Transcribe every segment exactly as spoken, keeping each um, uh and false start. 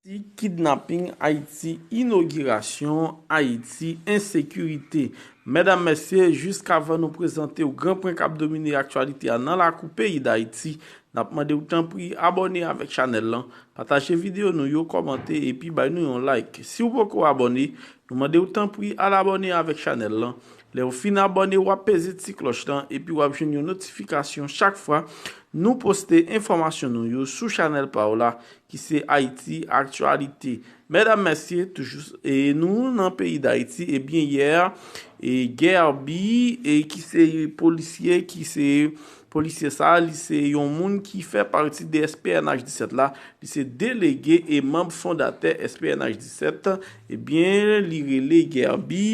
Ayiti, kidnaping Ayiti, inogirasyon Ayiti, ensekirite. Medam, mesye, jiskavan nou prezante w gran pwen k ap domine aktyalite a nan lakou peyi Dayiti, n ap mande w tanpri abòne avèk chanèl lan, pataje videyo nou yo, kòmante epi bay nou yon like. Si w poko abòne, nou mande w tanpri al abòne avèk chanèl lan. Lè w fin abòne, w ap peze ti klòch lan epi w ap jwenn yon notifikasyon chak fwa nou poste enfòmasyon nou yo sou chanèl pa w la, ki se Ayiti Aktyalite. Medam, mesye, toujou e nou nan peyi Dayiti, ebyen, yè, e Guerby, e ki se polisye, ki se polisye sa, li se yon moun ki fè pati de S P N H disèt la, li se delege e manm fondatè S P N H disèt, ebyen, li rele Guerby.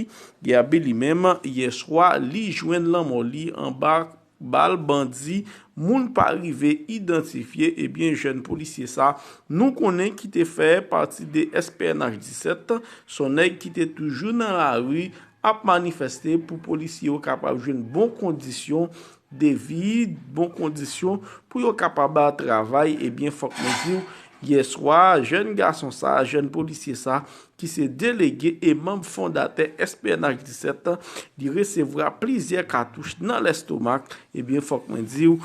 Guerby li menm, yè swa, li jwenn lanmò li anba bal bandi, moun pa rive idantifye, ebyen, jèn polisye sa, nou konnen ki te fè pati de S P N H disèt, se yon nèg ki te toujou nan lari ap manifeste pou polisye yo kapab jwenn bon kondisyon de vi, bon kondisyon pou yo kapab travay, ebyen, fòk mwen di w, yè swa, jèn gason sa, jèn polisye sa, ki se delege e manm fondatè S P N H disèt, li resevwa plizyè katouch nan lèstomak. Ebyen, fòk mwen di w,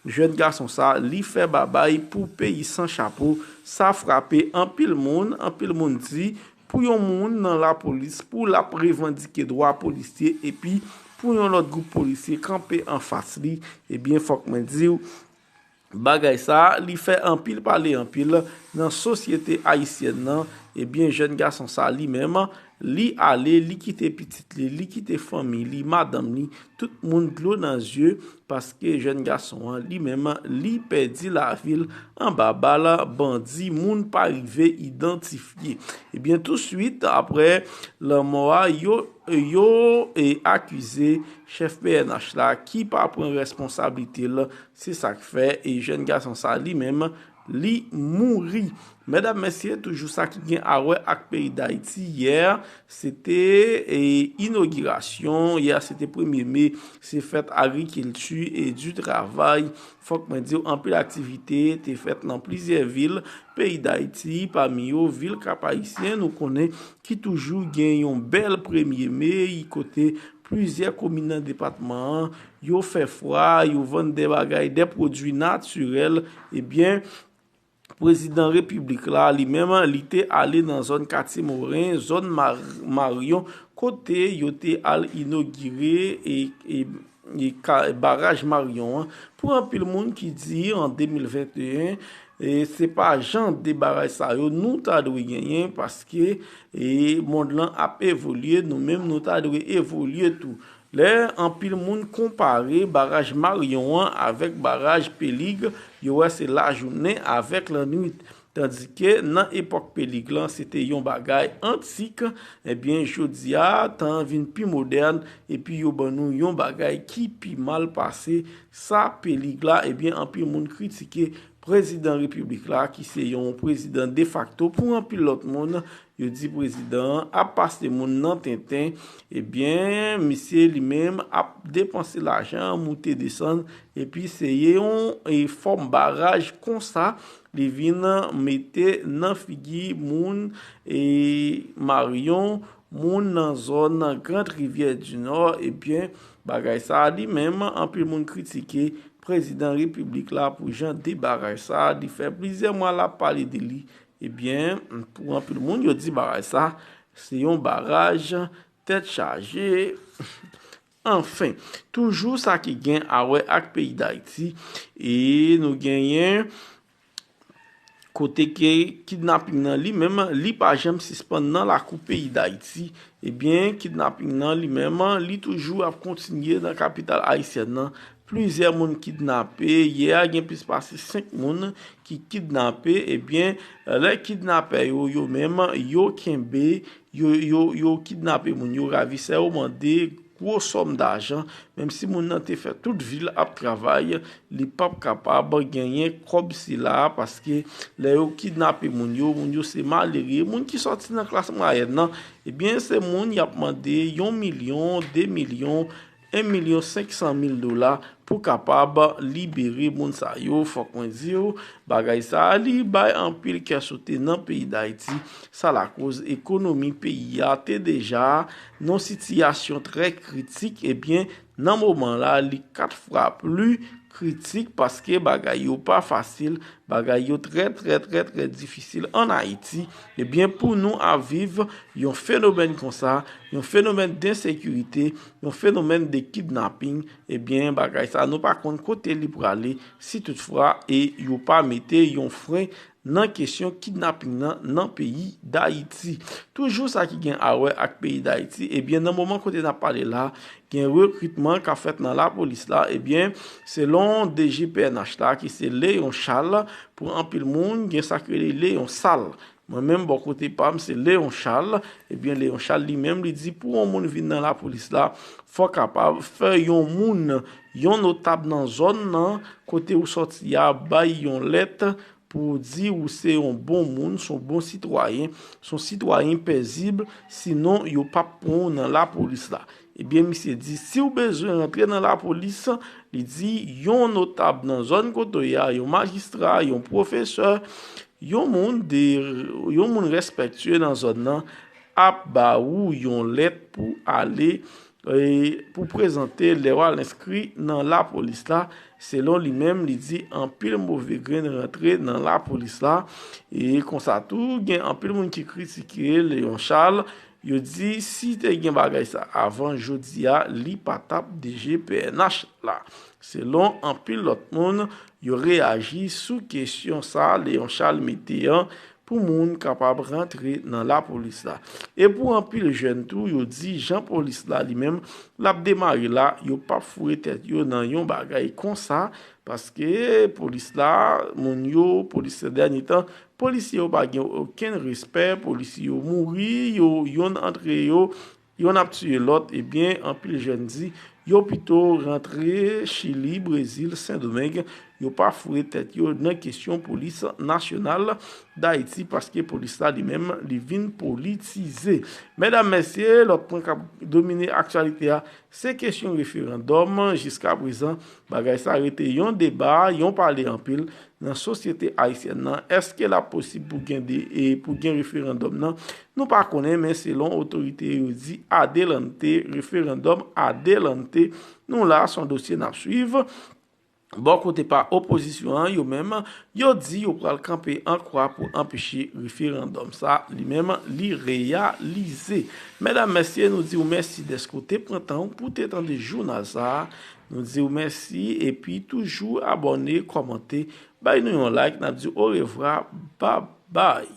jèn gason sa, li fè babay pou peyi san chapo. Sa frape anpil moun, anpil moun di, pou yon moun nan lapolis, pou l ap revandike dwa polisye, epi pou yon lòt gwoup polisye kanpe anfas li, ebyen, fòk mwen di w, bagay sa, li fè anpil pale anpil nan sosyete ayisyèn nan. Ebyen, jèn gason sa, li menm, li ale, li kite pitit li, li kite fanmi li, madanm li, tout moun dlo nan zye, paske jèn gason an, li menm, li pèdi lavi l anba bal bandi, moun pa rive idantifye. Ebyen, touswit, aprè lanmò a, yo, yo, e, akize chèf P N H la ki pa pran responsablite l. Se sa k fè, e, jèn gason sa, li menm, li mouri. Medam, mesye, toujou sa ki gen a wè ak peyi Dayiti, yè, se te, e, inogirasyon, yè, se te premye me, se fèt agrikilti e di travay. Fòk mwen di w, anpil aktivite te fèt nan plizyè vil peyi Dayiti, pami yo vil Kap Ayisyen, nou konnen ki toujou gen yon bèl premye me, kote plizyè komin nan depatman an, yo fè fwa, yo vann de bagay, de pwodui natirèl, ebyen, prezidan repiblik la, li menm, li te ale nan zòn Katye Moren, zòn Mar-, Maryon, kote yo te al inogire e, e, e ka-, baraj Maryon an. Pou anpil moun ki di an de mil venteyen, e se pa jan de baraj sa yo nou ta dwe genyen, paske, e, mond lan ap evolye, nou menm nou ta dwe evolye tou. Lè anpil moun konpare baraj Maryon an avèk baraj Pelig, yo wè se lajounen avèk lannwit. Tandike nan epòk Pelig lan, se te yon bagay antik, ebyen, jodi a, tan an vin pi modèn, epi yo ban nou yon bagay ki pi mal pase sa Pelig la, ebyen, anpil moun kritike prezidan repiblik la, ki se yon prezidan defakto pou anpil lòt moun, yo di prezidan an ap pase moun nan tenten, ebyen, misye li menm ap depanse lajan, moute desann, epi se yon, e, fòm baraj konsa li vin mete nan figi moun, e, Maryon, moun nan zòn Grand Rivière du Nord, ebyen, bagay sa a li menm, anpil moun kritike prezidan repiblik la pou jan de baraj sa a, li fè plizyè mwa l ap pale de li. Ebyen, pou anpil moun, yo di baraj sa, se yon baraj tèt chaje. Anfen, toujou sa ki gen a wè ak peyi Dayiti, e nou genyen kote ke kidnaping nan li menm, li pa janm sispann nan lakou peyi Dayiti. Ebyen, kidnaping nan li menm, li toujou ap kontinye nan kapital ayisyèn nan. Plizyè moun kidnape. Yè a, gen plis pase senk moun ki kidnape. Ebyen, lè kidnapè yo, yo menm, yo kenbe, yo, yo, yo kidnape moun yo, ravisè yo mande gwo sòm dajan, menm si moun nan te fè tout vi l ap travay, li p ap kapab genyen kòb sila, paske lè yo kidnape moun yo, moun yo se malere, moun ki sòti nan klas mwayèn nan, ebyen, se moun y ap mande yon milyon, de milyon, en milyon senk san mil dola pou kapab libere moun sa yo. Fòk mwen di w, bagay sa a, li bay anpil kè sote nan peyi Dayiti. Sa lakoz ekonomi peyi a te deja nan sitiyasyon trè kritik. Ebyen, nan moman la, li kat fwa pli kritik paske bagay yo pa fasil, bagay yo trè, trè, trè, trè difisil ann Ayiti. Ebyen, pou nou ap viv yon fenomèn konsa, yon fenomèn densekirite, yon fenomèn de kidnaping, ebyen, bagay sa, nou pa konn kote li prale, si toutfwa, e yo pa mete yon fren nan kesyon kidnaping nan, nan peyi Dayiti. Toujou sa ki gen a wè ak peyi Dayiti, ebyen, nan moman kote n ap pale la, gen rekritman k ap fèt nan lapolis la, ebyen, selon D G P N H la, ki se Léon Charles, pou anpil moun, gen sa k rele Léon Sal. Mwen menm, bò kote pa m, se Léon Charles. Ebyen, Léon Charles li menm, li di pou yon moun vin nan lapolis la, fò kapab fè yon moun, yon notab nan zòn nan, kote ou sòti a, bay yon lèt pou di ou se yon bon moun, se yon bon sitwayen, se yon sitwayen pezib, sinon yo p ap pran w nan lapolis la. Ebyen, misye di, si w bezwen rantre nan lapolis, li di, yon notab nan zòn kote w ye a, yon majistra, yon pwofesè, yon moun de, yon moun respektye nan zòn nan ap ba ou yon lèt pou ale, e, pou prezante lè w al enskri nan lapolis la. Selon li menm, li di anpil move grenn rantre nan lapolis la. E konsa tou, gen anpil moun ki kritike Léon Charles. Yo di si te gen bagay sa avan jodi a, li pa t ap D G P N H la. Selon anpil lòt moun, yo reyaji sou kesyon sa Léon Charles mete an pou moun kapab rantre nan lapolis la. E pou anpil jèn tou, yo di jan polis la li menm, l ap demare la, yo p ap foure tèt yo nan yon bagay konsa, paske polis la, moun yo, polis dènye tan, polisye yo pa gen okenn respè, polisye yo mouri, yo, yonn antre yo, yonn ap tiye lòt, ebyen, anpil jèn di, yo pito rantre Chili, Brezil, Sendomeng, yo pa foure tèt yo nan kesyon polis nasyonal Dayiti, paske polis la li menm, li vin politize. Medam, mesye, lòt pwen k ap domine aktyalite a, se kesyon referandòm. Jiska prezan, bagay sa rete yon deba, yon pale anpil nan sosyete ayisyèn nan. Èske l ap posib pou gen de, e pou gen referandòm nan? Nou pa konnen, men selon otorite yo di adelante, referandòm adelante. Nou la, se yon dosye n ap swiv. Bò kote pa opozisyon an, yo menm, yo di yo pral kanpe an kwa pou anpeche referandòm sa, li menm, li reyalize. Medam, mesye, nou di w mèsi dèske w te pran tan w pou te tande jounal sa a. Nou di w mèsi, epi toujou abòne, kòmante, bay nou yon like, n ap di w orevwa, babay.